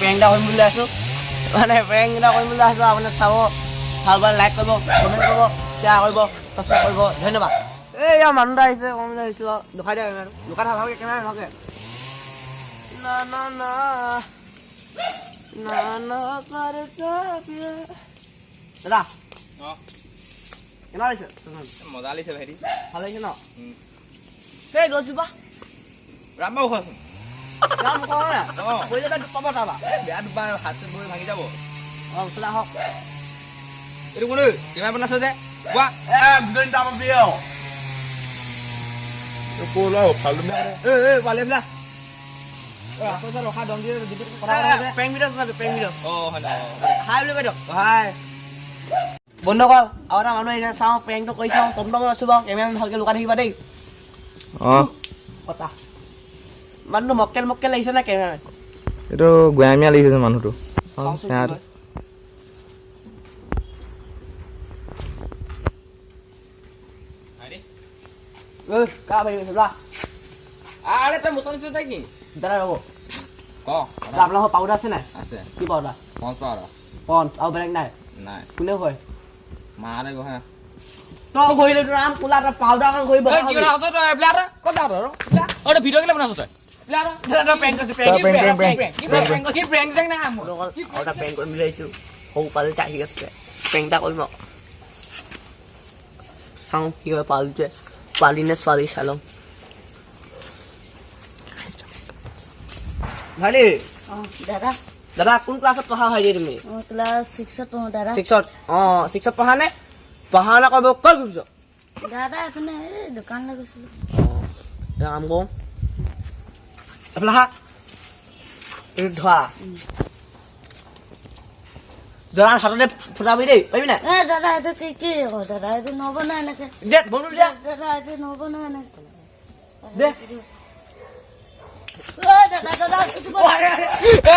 Prank এটা কৰিম বুলি আছোঁ, মানে প্ৰেংক এটা কৰিম বুলি আছোঁ। আপুনি চাব, ভাল পালে লাইক কৰিব, কমেণ্ট কৰিব, শ্বেয়াৰ কৰিব, ছাবস্ক্ৰাইব কৰিব। ধন্যবাদ। এই ইয়াৰ মানুহ এটা আহিছে, কম বুলি আহিছোঁ। লুকাই দিয়া কেমেৰাটো, লুকাই থাক ভালকে, কেমেৰা ভালকে। না না না না না करता। দাদা, কেনেকুৱা লাগিছে? মজা লাগিছে ভাইটি। ভাল লাগিছে ন? সেই গছজোপা ৰাম ওখচোন। যাম মুখৰ নাই। অঁ। পৰি যাবা, পাব তাৰপা। বেয়া দুপা, হাত চাত ভৰি ভাঙি যাব। অঁ, ওচৰলৈ আহক। এইটো কোন? কিমান বনাইছ যে, কোৱা। এ পালে পেলা ৰখা দং দি কথা। প্ৰেংক ভিডিঅ' চাবি, প্ৰেংক ভিডিঅ'। অ, হয়। হাই বুলি কৈ দিয়ক। হাই। বন্ধুসকল, আৰু এটা মানুহ আহিছে, চাওঁ, প্ৰেংকটো কৰি চাওঁ। টমটমত আছো বাৰু, কেমেৰা ভালকে লুকাই থাকিবা দেই। অঁ। কথা মানুহটো মক্কেল মক্কেল লাগিছে নে কেমেৰামেন? এইটো গোৱামীয়া লাগিছে মানুহটো। চাওঁচোন কি কয়। ঐ, কা ভাগি গৈছে, যোৱা। আৰে, তই মোচন দিছ কি? দাদা, ৰ'ব। ক। দাদা, আপোনালোকৰ পাউডাৰ আছে নাই? আছে। কি পাউডাৰ? পঞ্চ পাউডাৰ। পঞ্চ আৰু বেলেগ নাই? নাই। কোনে কয়? মাৰে গোহাঁই। তই ঘঁহিলে তোৰ আম কোলা, তই পাউডাৰখন ঘঁহিব। কি কথা আছ তই? এইবিলাক ক'ত যাৱ তই? অ, তই ভিডিঅ' কেলে বনাইছ তই? দাদা, প্ৰেংক কৰিছে, প্ৰেংক। প্ৰেংক কি? প্ৰেংক চেংক নাই মোৰ। বন্ধুসকল, আৰু এটা প্ৰেংক কৰিম বুলি আহিছোঁ। সৰু পোৱালি এটা আহি আছে, প্ৰেংক এটা কৰিম আৰু। চাওঁ কি হয়, পোৱালিটোৱে, পোৱালি নে ছোৱালী চাই লওঁ। ভাইটি। অঁ দাদা। দাদা, কোন ক্লাছত পঢ়া ভাইটি তুমি? মই ক্লাছ ছিক্সত পঢ়োঁ দাদা। ছিক্সত? অঁ, ছিক্সত পঢ়া নে? পঢ়া শুনা কৰিব ক'ত গৈছ? দাদা, এইপিনে এই দোকানলৈ গৈছিলোঁ। অঁ, এটা কাম কৰোঁ, এইফালে আহা। এইটো ধৰা, জৰা হাততে ফুটাবি দেই, পাৰিবি নাই? এ দাদা, এইটো কি কি আকৌ দাদা, এইটো নহ'ব নহয় এনেকে। দে বন্ধু, দে। দাদা, এইটো নহ'ব নহয় এনেকে। দে। ঐ দাদা, দাদা, এইটো অ, আৰে, আৰে।